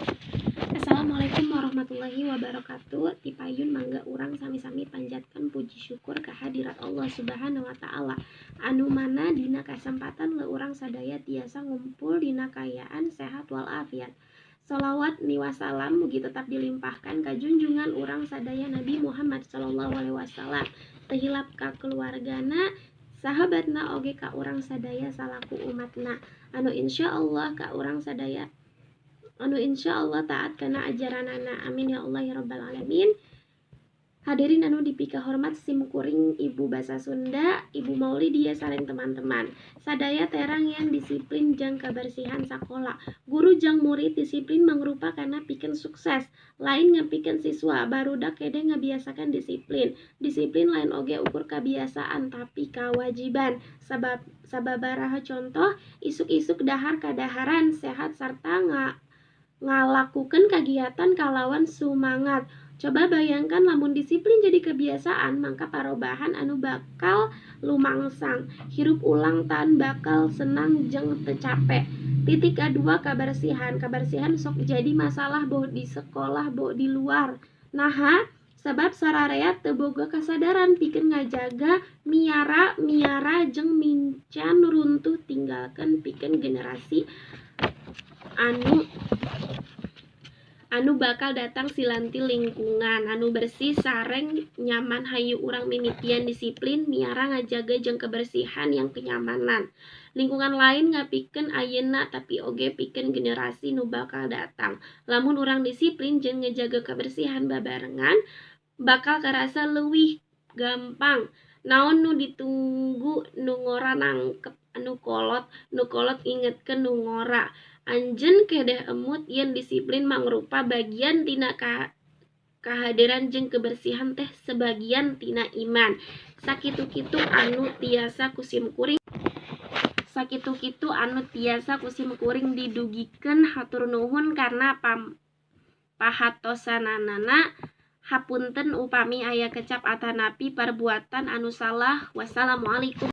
Assalamualaikum warahmatullahi wabarakatuh. Tipayun mangga urang sami-sami panjatkan puji syukur kehadirat Allah Subhanahu wa taala, anu mana dina kasempatan urang sadaya tiasa ngumpul dina kaayaan sehat walafiat. Salawat miwah salam mugi tetap dilimpahkan ka junjungan urang sadaya, Nabi Muhammad sallallahu alaihi wasallam, teu hilap ka keluargana, sahabatna, oge ka urang sadaya salaku umatna anu insya Allah ka urang sadaya anu insya Allah taat kana ajaranana. Amin ya Allah ya rabbal alamin. Hadirin anu dipika hormat, sim kuring Ibu Bahasa Sunda, Ibu Maulidia, sareng teman-teman sadaya terang yen disiplin jang kebersihan sekolah, guru jang murid, disiplin mangrupa karena pikeun sukses, lain ngapikeun siswa barudak kede ngabiasakan disiplin. Disiplin lain oge ukur kebiasaan, tapi kewajiban. Sabab sababaraha contoh: isuk-isuk dahar kadaharan sehat serta ngalakukan kegiatan kalawan sumangat. Coba bayangkan lamun disiplin jadi kebiasaan, maka parobahan anu bakal lumangsang. Hirup ulang tahun bakal senang jeng teu capek. Titik kedua, kebersihan. Kebersihan sok jadi masalah, boh di sekolah boh di luar. Nah, sebab sararea teu boga kasadaran pikeun ngajaga, miara miara jeng mincan runtuh tinggalkan pikeun generasi anu anu bakal datang silanti lingkungan anu bersih sareng nyaman. Hayu urang mimitian disiplin miara ngajaga jeung kebersihan yang kenyamanan lingkungan, lain ngapikeun ayeuna, tapi oge pikeun generasi nu bakal datang. Lamun urang disiplin jeung ngejaga kebersihan babarengan, bakal kerasa leuwih gampang. Naon nu ditunggu? Nu ngora nangkep anu kolot, nu kolot ingetkeun nu ngora. Anjeun kedeh emut yen disiplin mangrupa bagian tina kahadiran jeung kebersihan teh sebagian tina iman. Sakitu-kitu anu tiasa kusim kuring, sakitu-kitu anu tiasa kusim kuring didugikeun. Hatur nuhun karena pahatosanana. Hapunten upami aya kecap atanapi perbuatan anu salah. Wassalamualaikum.